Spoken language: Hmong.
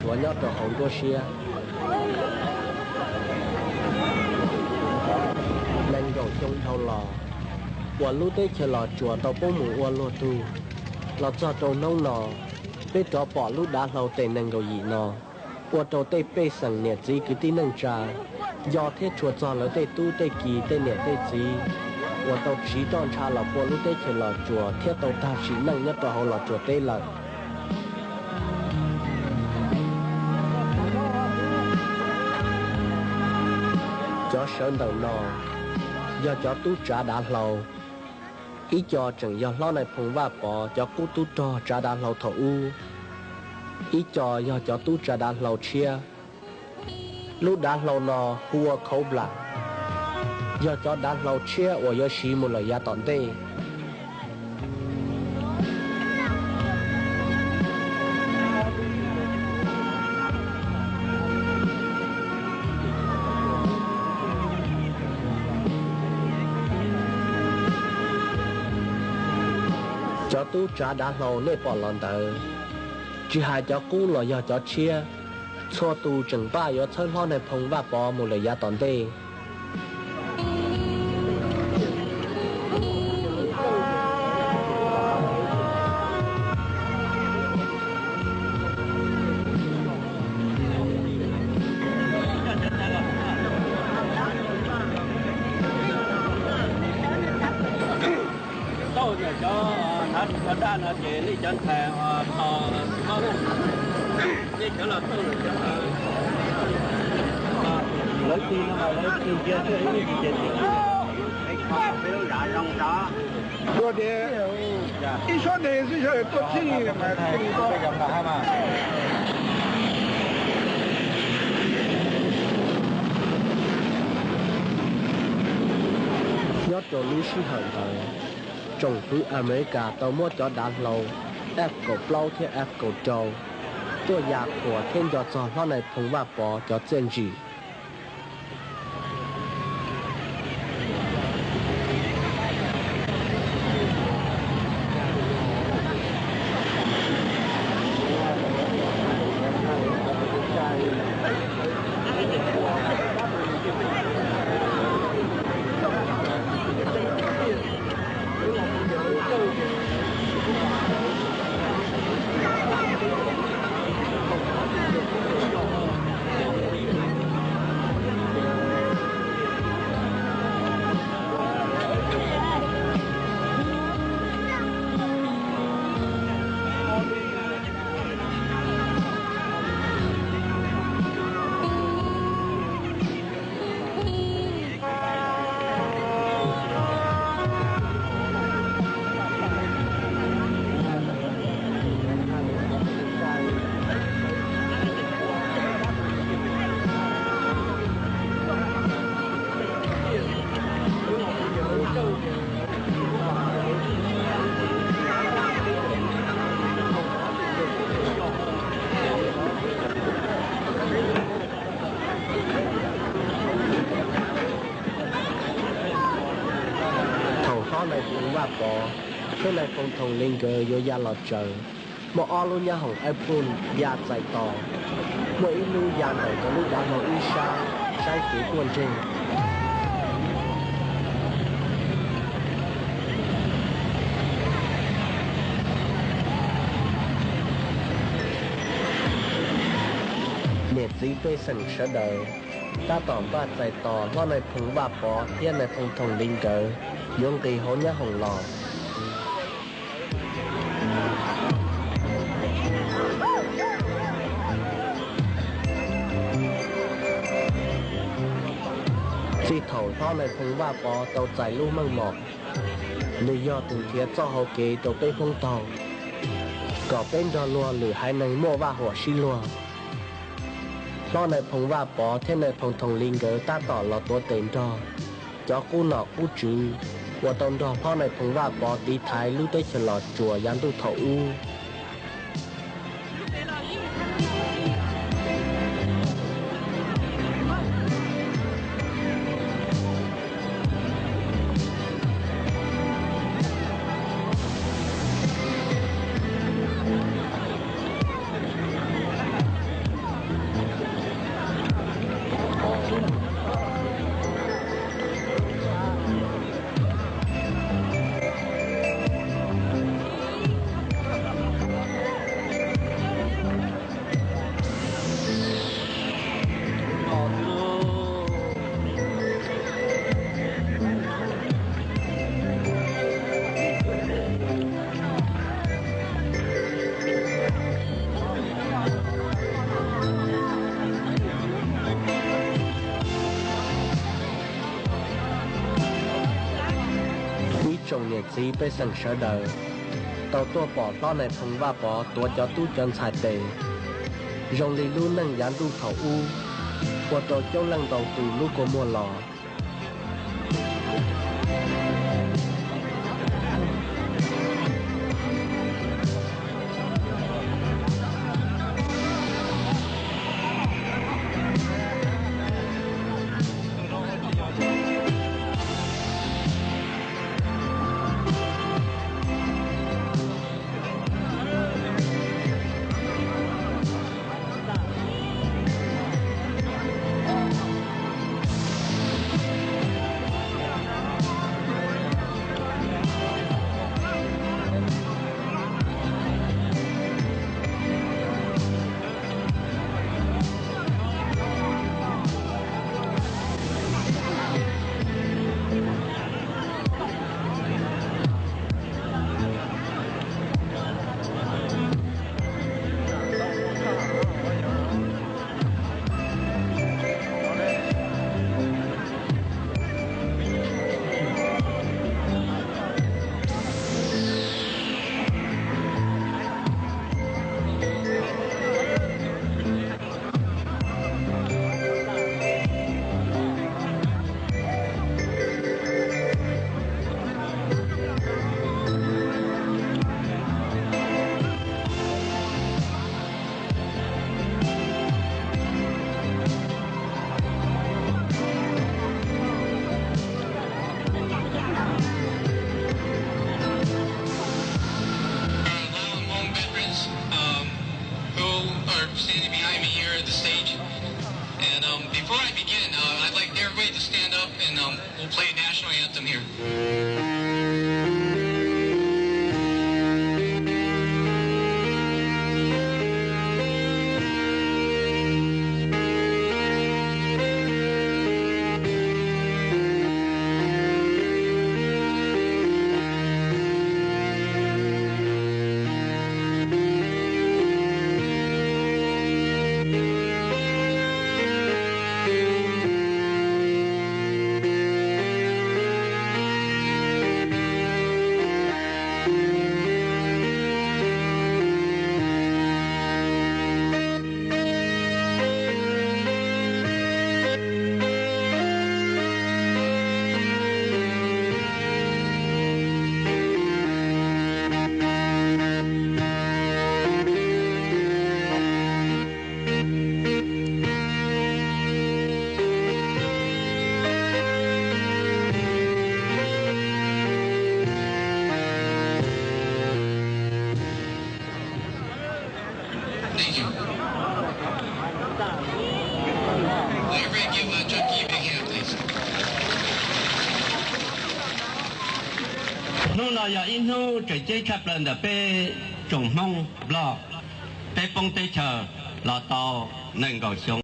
tsuas nyob rau hauv nruab siab. Nees nkaum xyoo dhau los, uas lub teb chaws Los Tsuas tau poob mus ua luag tug, los txog rau hnub no, peb rov pom lub dav hlau tes nees nkaum yim no ua rau tej pej xeem niam txiv kwv tij neej tsa nco thiab tshua txog lawv tej tub tej ki tej niam tej txiv uas tau tsiv roj ntsha los pua lub teb chaws Los Tsuas thiab tau tag sim neej nyob rau hauv Los Tsuas teb lawm. Cov sawv ntawm no yog cov tub tsav dav hlau. Ib co tseem yog hlob Nais Phoo Vaj Pov cov qub tub rog tsav dav hlau thaum ub. Ib co yog cov tub tsav dav hlau tshiab. Lub dav hlau no hu ua Khauv Nplam, yog cov dav hlau tshiab uas yuav siv mus lawm yav tom ntej. Cov tub tsav dav hlau nej pom los ntawd, tsis hais cov qub los yog cov tshiab, txhua tus tseem npaj yuav txhawb hlob Nais Phoo Vaj Pov mus lawm yav tom ntej. Tau, cov hnav tsis tau daj no ces nej cov ntxhais tos, nej cov los tau, lawv tig no mas lawv tig cia thiaj ib tig ces tig. Dua tias ib suab ntej xwb sawv tuaj txhij mas. Nyob rau lub sij hawm ntawd, tsoom fwv Amelikas tau muab cov dav hlau F kaum plaub thiab F kaum rau tuaj ya qhuas thiab nco txog hlob Nais Phoo Vaj Pov cov txiaj ntsim. Thaum hlob Nais Phoo Vaj Pov thiab Nais Phoo Thoom Li nkawd yuav ya los tsaws, muaj ob lub nyab hoom ab phooj ya txais tos, muaj ib lub ya ntawm cov lub dav hlau ib sab saib kev tuaj ntseeg. Niam txiv pej xeem sawv daws tab tom npaj txais tos hlob Nais Phoo Vaj Pov thiab Nais Phoo Thoom Li nkawd yuav nqis hauv nyab hoom los. Txij thaum hlob Nais Phoo Vaj Pov tau txais lub meej mom, nws yog tus nrhiav txoj hau kev rau peb Hmoob taug, kom peb nrog luag lwm haiv neeg muaj vaj huam sib luag. Hlob Nais Phoo Vaj Pov thiab Nais Phoo Thoom Li nkawd tab tom los tuav tes nrog cov qub nom qub tswv uas tau nrog hlob Nais Phoo Vaj Pov tiv thaiv lub teb chaws Los Tsuas yav ntuj thaum ub. tiv pej xeem sawv daws tau tuaj pom hlob Nais Phoo Vaj Pov tuav cov tub cov ntxhais tes zoo li lub neej yav ntuj thaum ub, ua rau coob leej ntau tus lub kua muag los. Lao and Hmong veterans, um, who are standing behind me here at the stage. And, um, before I begin, uh, I'd like everybody to stand up and, um, we'll play a national anthem here. Thank you. Everybody give, uh, Junkie a big hand, please. Hnub no yog ib hnub tseem ceeb tshaj plaws ntawm peb tsoom Hmoob Nplog. Peb poob teb chaws los tau nees nkaum xyoo.